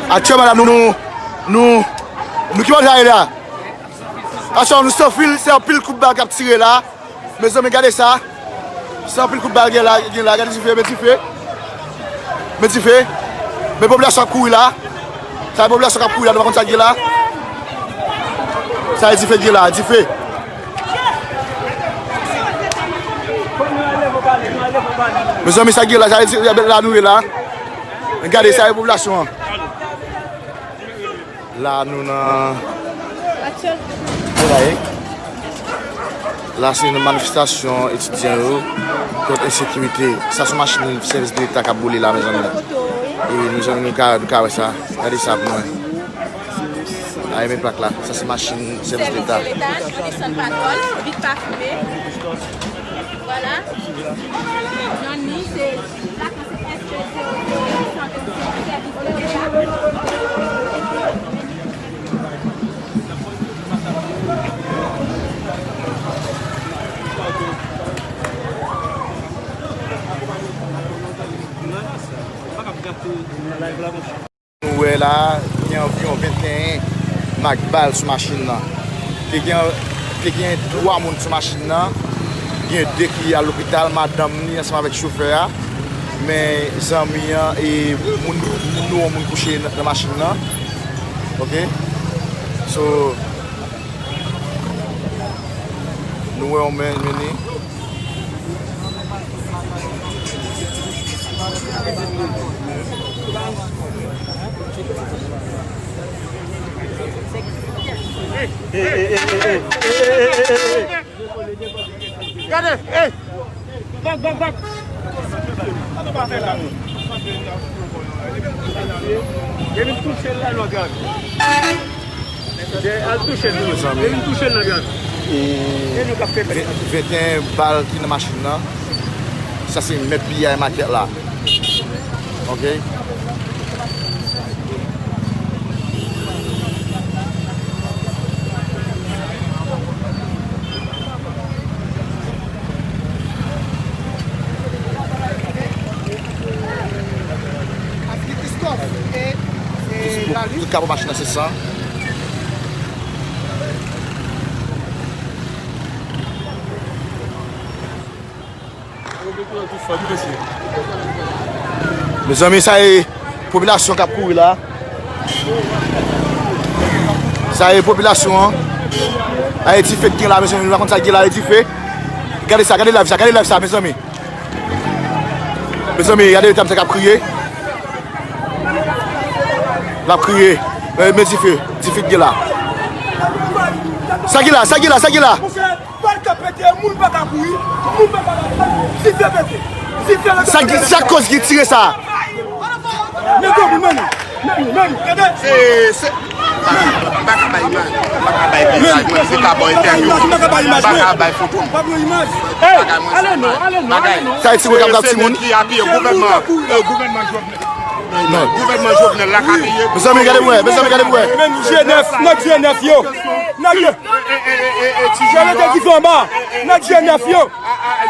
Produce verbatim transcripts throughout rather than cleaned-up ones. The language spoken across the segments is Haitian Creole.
Aktyèlman la, nou, nou, nou, nou ki bò sa ye la? Atò, nou san fil, se anpil kout bal k ap tire la. Mezanmi, gade sa. Se anpil kout bal gen la, gen la. Gade dife, men dife. Men dife. Men popilasyon ap kouri la. Sa e popilasyon k ap kouri la, nou pa konn sa k gen la. Sa e dife k gen la, dife. Mezanmi, sa k gen la, sa e di-, la nou ye la. Gade, sa e popilasyon an. La nou nan Atyon. Kote la ye? La se nan manifestasyon etidyan yo kont ensekirite. Sa se machin sèvis de leta k ap boule la, mezanmi. E mezanmi, nou ka, nou ka wè sa. Gade sa pou mwen. A, e men plak la. Sa se machin sèvis de leta. Sèvis de leta, nou desann pa kòl, vit pa fimen. Vwala. Johnny, se Nou wè la, gen anviwon venteyen mak bal sou machin nan. Te gen, te gen twa moun sou machin nan. Gen de ki al lopital, madanm ni ansanm avèk chofè a. Men zanmi an e moun, moun nou wè moun kouche nan, nan machin nan. Ok? So, nou wè yon men, mennen. Gade, ey! Bak, bak, bak! Sa nou pa fè la, non? Depi m touche l la, nou gade. Al touche l, nou. Depi m touche l, nou gade. E nou k ap fè bèk. Ven-, venteyen bal ki nan machin nan. Sa se mèt piyay makèt la. Ok. Tout, tout kapo machin nan se san. Mezanmi, sa e popilasyon k ap kouri la. Sa e popilasyon an. A e dife k gen la, mezanmi, nou pa konn sa k gen la, e dife. Gade sa, gade live sa, gade live sa, mezanmi. Mezanmi, gade eta misye k ap kriye. L ap kriye. Men, men dife, dife k gen la. Sa gen la, sa gen la, sa gen la. Bal ka pete, moun pa ka kouri, moun pa ka, dife pete, dife pete. Sa ki, sa koz ki tire sa? Men gwo moun, men nou, men nou, men nou, tande. Se, se, m pa ka bay imaj, m pa ka bay imaj, mwen, se ka bay entèvyou, m pa ka bay foto. Pa gen imaj. Bagay mwen, ale non, ale non, ale non. Sa e ti moun k ap timoun. Ki apiye gouvènman, euh, gouvènman Jovenel. Non. Gouvènman Jovenel la k apiye. Mezanmi, gade pou wè, mezanmi, gade pou wè. Men G nèf, nèg G nèf yo. Nèg yo. Jan yo te di fè anba, nèg G nèf yo.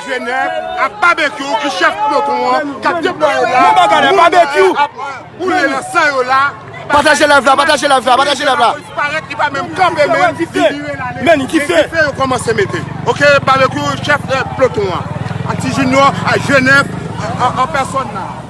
G nèf ak Babekyou ki chèf ploton an, k ap deplwaye la. Men bagay la, Babekyou. Ap boule nan san yo la. Pataje live la, pataje live la, pataje live la. Parèt li pa menm kanpe, men li vire la. Men dife. Dife yo kòmanse mete. Ok, Babekyou, chèf, euh, ploton an. Ak Ti Junior, ak G nèf, an, an, an pèsòn la.